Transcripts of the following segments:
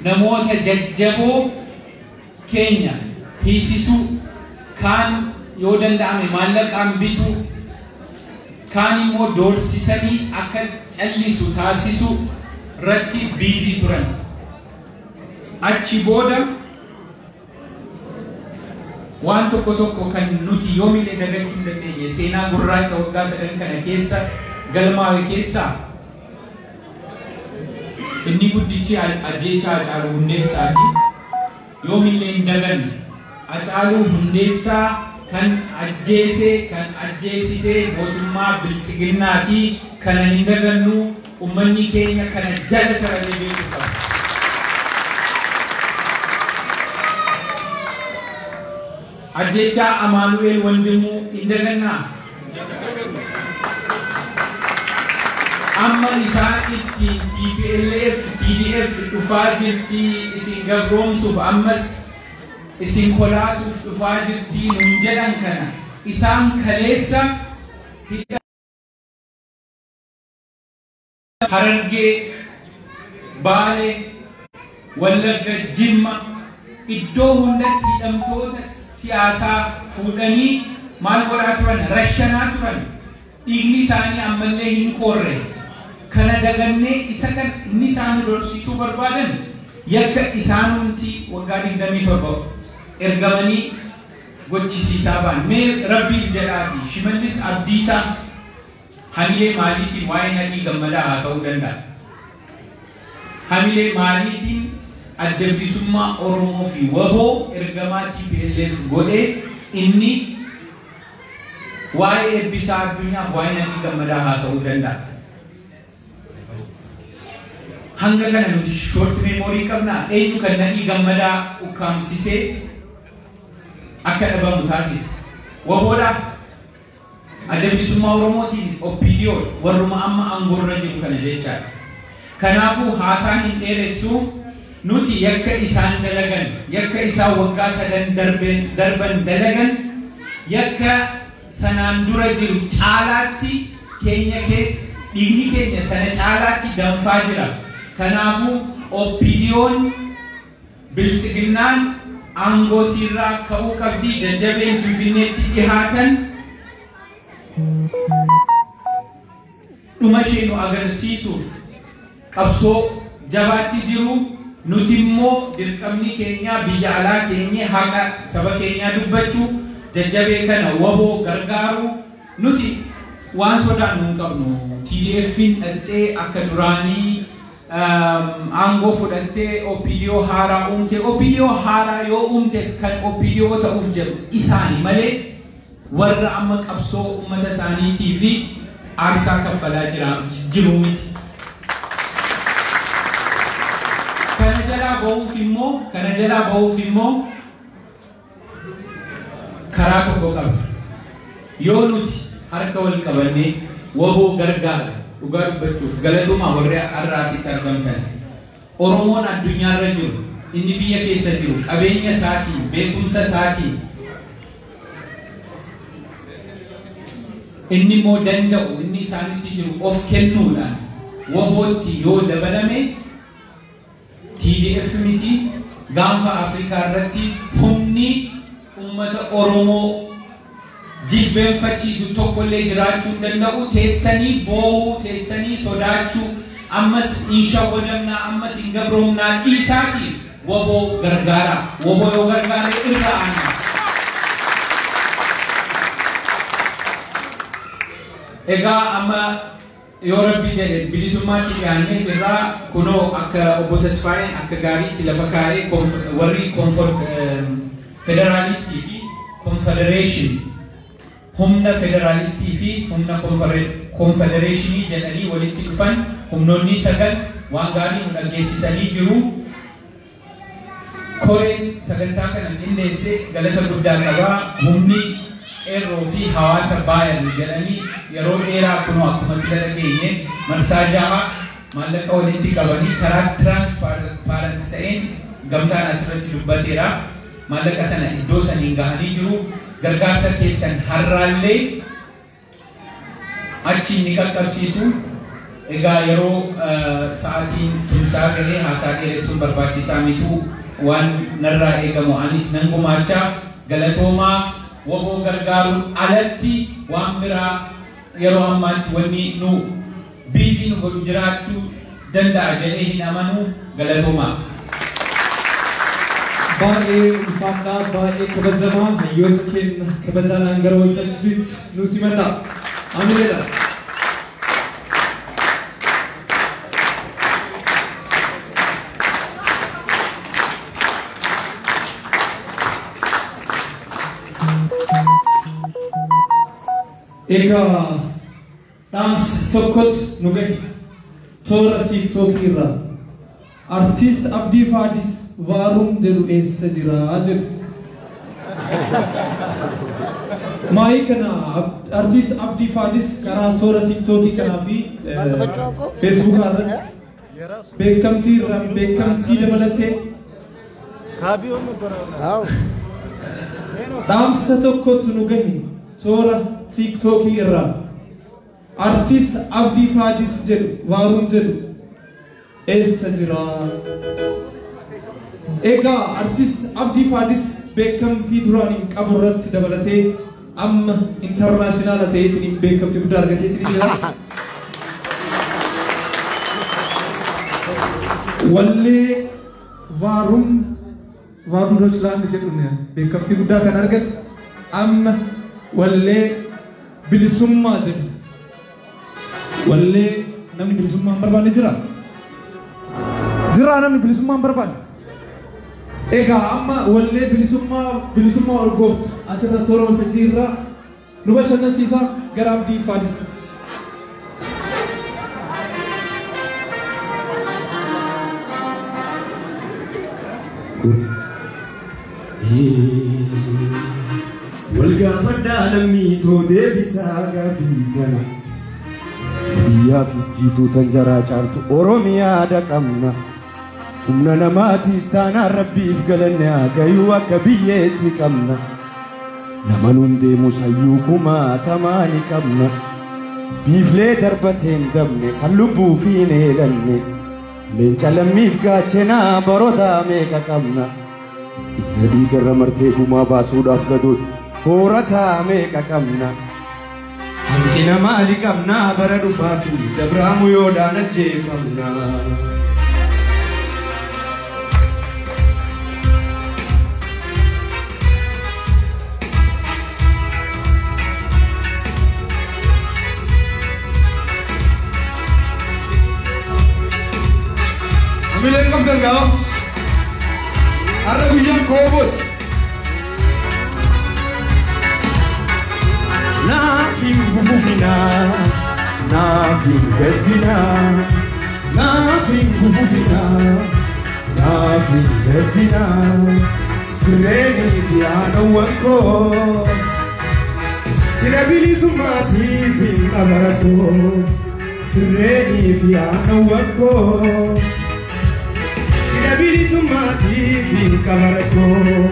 Namoota jajjaboo keenya hiisisuu, kaan yoo danda'ame maallaqaan bituu, kaan immoo doorsisanii akka callisu taasisuu irratti busy turan. Achi booda waan tokko tokko kan nuti yoomillee dagachuu hin dandeenye seenaa gurraacha waggaa 3 kana keessa galmaa'e keessaa inni guddichi ajjeechaa Hacaaluu Hundeessaati. Yoomillee hin daganne. Hacaaluu Hundeessaa kan ajjeese, kan ajjeesise mootummaa Biltsiginnaati. Kana hin dagannu. Uummanni keenya kana jala sararee beekuu qaba. Ajjeechaa Amaanu'eel Wandimuu hin dagannaa? Amma isaan ittiin TPLF, TDF dhufaa jirti isin gabroomsuuf, ammas isin kolaasuuf dhufaa jirti nuun jedhan kana isaan kaleessa hidha Harargee, Baalee, Wallagga, Jimma iddoo hundatti hidhamtoota siyaasaa fuudhanii maal godhaa turan? Rashanaa turan. Dhiigni isaanii ammallee hin qoorre. Kana dagannee isa kan inni isaan dorsiisuu barbaadan yakka isaanumti waggaa 27 ergamanii gochisiisaa ba'an. Mee Rabbiif jedhaati Shimallis Abdiisaa hamilee maaliitiin waa'ee Nadhii Gammadaa haasa'uu danda'a? Hamilee maaliitiin adda bilisummaa Oromoo fi WBO ergamaa TPLF godhee inni waa'ee Eebbisaa Addunyaaf waa'ee Nadhii Gammadaa haasa'uu danda'a? Hanga kana nuti short memory qabnaa? Eenyu kan Nadhii Gammadaa ukkaamsisee akka dhabamu taasise? WBOdhaa? Adda bilisummaa Oromootiin OPDO warruma amma aangoorra jiru kana jechaadha. Kanaafuu haasaa hin dheeressu. Nuti yakka isaan dalagan, yakka isaan waggaa 3 darban dalagan, yakka sanaan dura jiru caalaatti keenya dhiigni keenya sana caalaatti danfaa jira. Kanaafuu OPDO'n Biltsiginnaan aangoo siirraa ka'uu qabdi. Jajjabeen Finfinneetti dhihaatan dhuma ishee nu agarsiisuuf qabsoo jabaatti jiru. Nuti immoo dirqamni keenya biyya alaa teenyee haqa saba keenyaa dubbachuu, jajjabee kana WBO gargaaru. Nuti waan sodaannu hin qabnu. TDF'n dhattee akka duraanii aangoo fudhattee OPDO haaraa uumte. OPDO haaraa yoo uumtes kan OPDO ta'uuf jedhu isaani malee warra amma qabsoo uummata isaaniitii fi aarsaa kaffalaa jiru miti. Kana jalaa ba'uuf immoo, kana jalaa ba'uuf immoo karaa tokko qabna. Yoo nuti harka wal qabannee WBO gargaara, dhugaa dubbachuuf galatoomaa warri har'a asitti argamtan. Oromoon addunyaarra jiru, inni biyya keessa jiru, qabeenya isaatiin, beekumsa isaatiin, inni immoo danda'u, inni isaanitti jiru of kennuudhaan WBOtti yoo dabalame TDF miti gaanfa Afrikaa irratti humni uummata Oromoo jilbeenfachiisu tokkollee jiraachuu hin danda'u. Teessanii boo'uu, teessanii sodaachuu, ammas hin shawwadamnaa, ammas hin gabroomnaa dhiisaati WBO gargaara. WBO yoo gargaare irra aanna. Egaa amma yoo Rabbi jedhe bilisummaatti dhiyaannee jirra. Kunoo akka obbo Tasfaayeen akka gaariitti lafa kaa'ee warri federaalistii fi konfedereeshin, humna federaalistii fi humna konfedereeshinii jedhanii walitti dhufan humnoonni 9 waan gaarii nu dhaggeessisanii jiru. Koreen sagantaa kana qindeesse galata guddaa qaba. Humni qeerroo fi hawaasa Baayern jedhanii yeroo dheeraa kunoo akkuma sila dhageenye marsaa 6 maallaqa walitti qabanii karaa transparent ta'een gamtaan asirratti dubbateera. Maallaqa sana iddoo saniin gahanii jiru. Gargaarsa keessan har'aallee achiin ni qaqqabsiisu. Egaa yeroo sa'aatiin tumsaa gahee haasaa dheeressuun barbaachisaa mituu waan narraa eegamu anis nan gumaachaa galatoomaa waboo gargaaruun alatti waan biraa yeroo ammaatti wanni nu biizii nu godhu jiraachuu danda'a jedhee hin amanu galatoomaa. Baay'ee ulfaadhaa, baay'ee kabajamaa, hayyoota keenya kabajaadhaan gara waltajjiitti nu simadha. Amileedha. Egaa dhaamsa tokkotu nu gahe toora tiiktookii irraa Artiist Abdii Faadis Vaaruum jedhu eessa jira jedhu. Maayii kana Artiist Abdii Faadis karaa toora tiiktookii kanaa fi feesbuukaa irratti beekamtii irraa beekamtii dabalatee dhaamsa tokkotu nu gahe toora tiiktookii irraa Artiist Abdii Faadis jedhu Vaaruum jedhu eessa jira? Egaa Artiist Abdii Faadis beekamtii duraan hin qabu irratti dabalatee amma intarnaashinaala ta'eetiin beekamtii guddaa argateetiin jira. Wallee Vaaruum Vaaruum Deutschland jedhuun beekamtii guddaa kan argate amma wallee bilisummaa jedhu. Wallee namni bilisummaa hin barbaanne jira? Jira namni bilisummaa hin barbaanne? Egaa amma wallee bilisummaa bilisummaa orgooftu asirra toora waltajjii irraa nu bashannansiisa gara Abdii Faadis. Wal gaafadhaa lammii too deebisaa gaafii tana. Biyyaafis jiituu tan jaraa caaltu Oromiyaa dhaqabna. Humna namaatiis taanaan rabbiif galanne haa gayuu akka biyyeetti qabna. Nama nuun deemus hayyuu kumaatamaa ni qabna. Biiflee darbateen dabne kan lubbuu fi hin eelanne. Leenca lammiif gaachenaa baroota meeqa qabna. Dhiiga dhiigarra martee gumaa baasuudhaaf gadootti hoorataa meeqa qabna. Hanqina maali qabnaa bara dhufaa fi dabraamu yoodhaan ajjeefamna. Amileen qabdan gaafa. Har'a guyyaan koobooti. Naaf hin gufufinaa, naaf hin gaddinaa, naaf hin gufufinaa, naaf hin gaddinaa. Firreenii fi haadhawwan koo fira bilisummaatiif hin qabaratoo. Firreenii fi haadhawwan koo fira bilisummaatiif hin qabaratoo.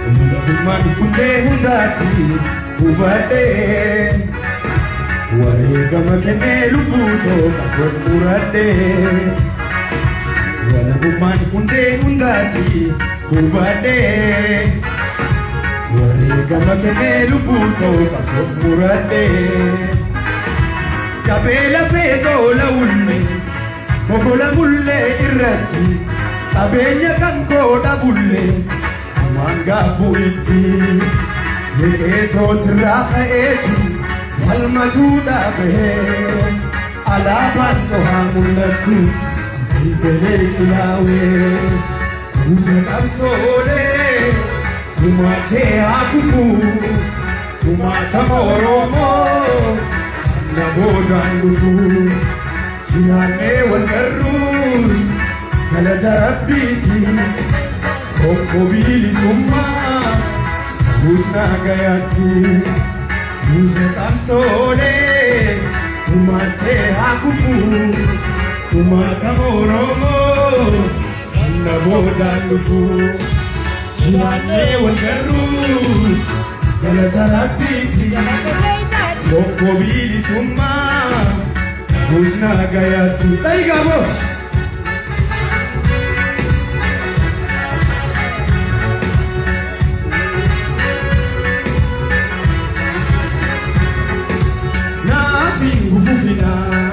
Walabummaan hundee hundaati hubadhee wareegama kennee lubbuu too qabsoon muradhee. Walabummaan hundee hundaati hubadhee wareegama kennee lubbuu too qabsoon muradhee. Qabee lafee tola ulme bogola mullee irratti qabeenya kan koo dhabullee waan gaabbu'itti meeqeetootirraa ka'eeti falmatuu dhaabee alaabaan tohaa mul'attu galgalee cilaawee kuusa qabsoolee gumaachee haa kufu gumaatama Oromoo na boodaan dhufu jiraannee wal garruus galata rabbiiti. Tokko bilisummaa ta'us nagayaatti kuusa qabsoolee gumaachee haa kufu gumaatama Oromoo Na boodaan dhufu jiraannee wal garruus galata Rabbiiti. Tokko bilisummaa buusna gayaatti. Dhayigaa boos. Naafin gufufinaa,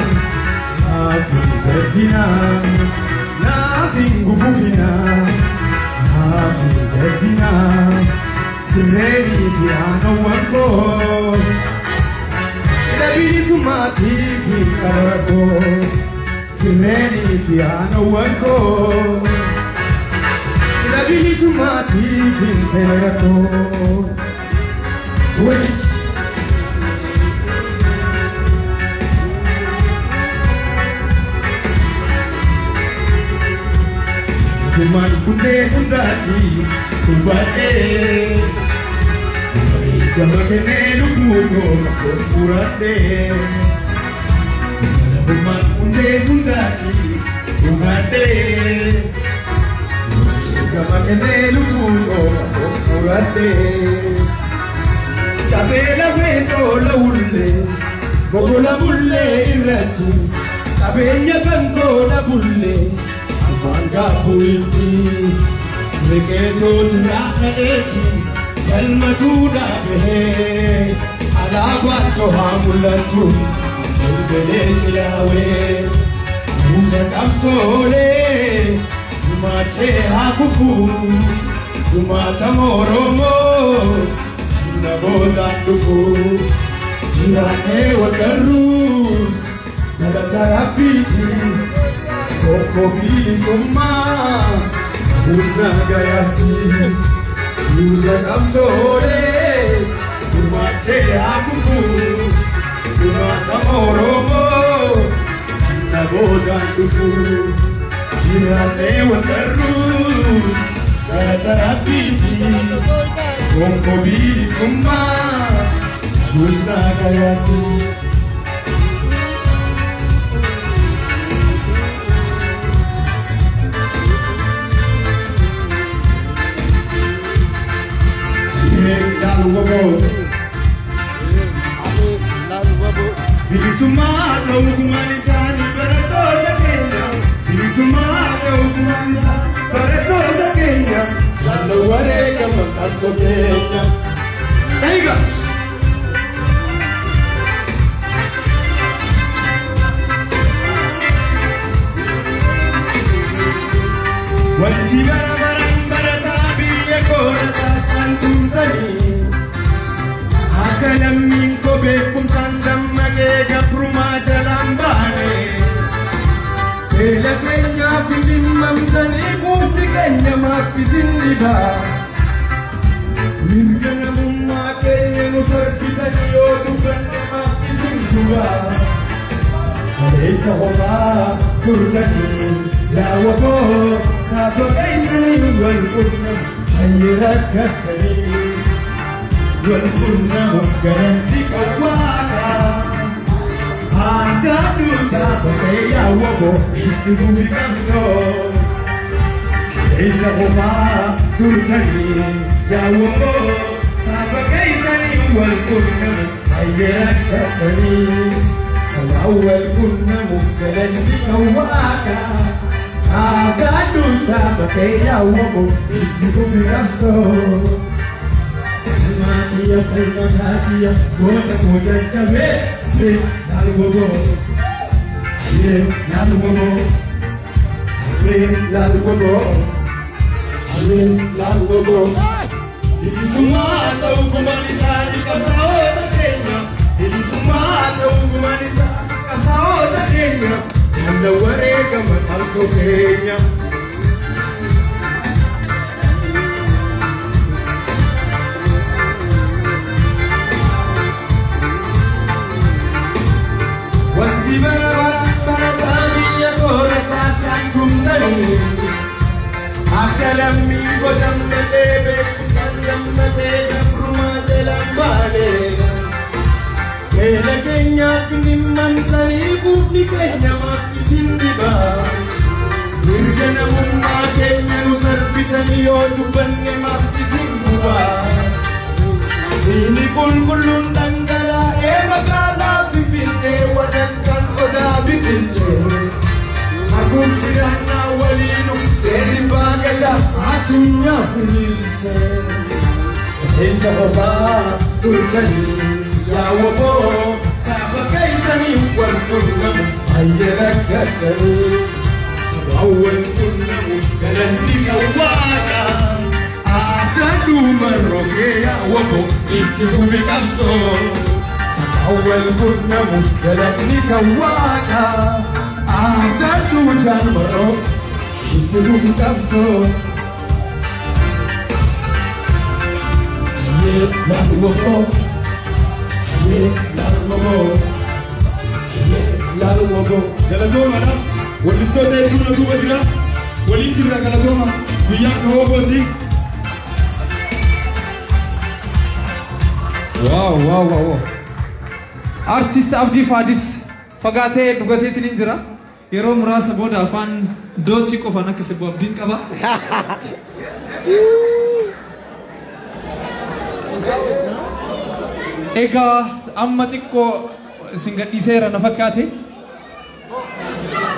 naafin gaddinaa, naafin gufufinaa, naafin gaddinaa, sirreenii fi aanawwan koo. Bilisummaatiif hin qabarakoo, sirreenii fi aanawwan koo. Bilisummaatiif hin seerakoo. Kumaan kundee hundaati hubadhee. Gama kennee lubbuu koo qabsoof muradhee. Kumaan kundee hundaati hubadhee. Gama kennee lubbuu koo qabsoof muradhee. Cabee lafee tola hullee bogola bullee irratti qabeenya kan koo bullee afaan gaabbuutti riqeetooti raaqa'eeti. Salmatuu dhaabee alaabaan tohaa mul'atu belbelee cilaawee buusa qabsoolee gumaachee haa kufu gumaatama Oromoo na boodaan dhufu jiraannee wal garruus galata Rabbiiti. Tokko bilisummaa buusna gayaatti. Buusa qabsoolee gumaachee haa kufu gumaatama Oromoo na boodaan dhufu jiraannee wal garruus galata Rabbiiti. Tokko bilisummaa buusna gayaatti. Bilisummaa ta'uu gumaan isaanii barattoota keenya. Bilisummaa ta'uu gumaan isaanii barattoota keenya. Jaalala wareegama qabsoo keenya. Dhayigaas. Wanti bara baraan barataa biyya koora saasaan tumtanii. Akka lammiin koo beekumsaan dammaqee gabrummaa jalaan baane. Beela keenyaaf hin dhimmamtanii buufni keenya maaf isin dhibaa. Mirga namummaa keenya nu sarbitanii yoo dubbanne maaf isin gubaa. Kaleessa homaa turtanii yaawwatoo saatota isanii wal qunnam hayyee rakkattanii. Wal qunnamuuf galanni qawwaadha. Aangaadhu saatotee yaawwatoo itti fufi qabsoo. Kaleessa homaa turtanii yaawwatoo saatota isanii wal qunnam hayyee rakkattanii. Awwal qunnamuuf galanni qawwaadha. Aangaadhu saatotee yaawwatoo itti fufi qabsoo. Salmaatiya salmataatiya goota koo jajjabee laal goboo laal goboo laal goboo laal goboo. Bilisummaa ta'uu gumaan isaanii qabsaa'ota keenya. Bilisummaa ta'uu gumaan isaanii qabsaa'ota keenya. Jaalala wareegama qabsoo keenya. Wanti bara baraan barataa biyya koora saasaan tumtanii. Akka lammiin godhamnee beekumsaan dammatee gabrummaa jalaan baane. Beela keenyaaf hin dhimmamtanii buufni keenya maaf isin dhibaa. Mirga Gootanii yoo dubbanne maaf isin gubaa? Dhiigni qulqulluun dhangala'ee magaalaa Finfinnee walakkaan odaa biqilchee. Haguug jiraannaa waliinu seerri baagadaa addunyaa fuliilchee. Keessa kophaa turtanii yaa waboo saba keessanii wal qunnamuuf baay'ee rakkatanii. Sabaa wal qunnamuuf galanni qawwaadha. Aadaa rookee yaa waboo itti fufi qabsoo. Sabaa wal qunnamuuf galanni qawwaadha. Aadaa duudhaan maroo itti fufi qabsoo. Ayyee laalu waboo. Ayyee laalu waboo. Ayyee laalu waboo. Galatoomaadha. Wallistoota hedduu na duuba jira. Waliin jirra galatooma. Guyyaan kan wabooti. Waaw waaw waaw. Artist Abdii Faadis fagaatee dhugateetiin jira. Yeroo muraasa booda afaan Doochii qofaan akka sirbu abdiin qaba. Egaa amma xiqqoo isin gadhiiseera na fakkaate.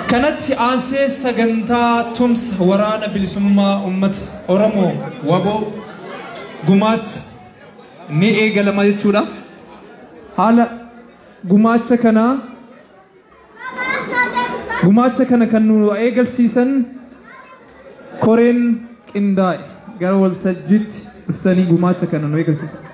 Kanatti aansee sagantaa tumsa waraana bilisummaa uummata Oromoo waboo gumaacha ni eegalama jechuudha. Haala gumaacha kanaa gumaacha kana kan nu eegalsiisan koreen qindaa'e gara waltajjiitti dhuftanii gumaacha kana nu eegalsiisan.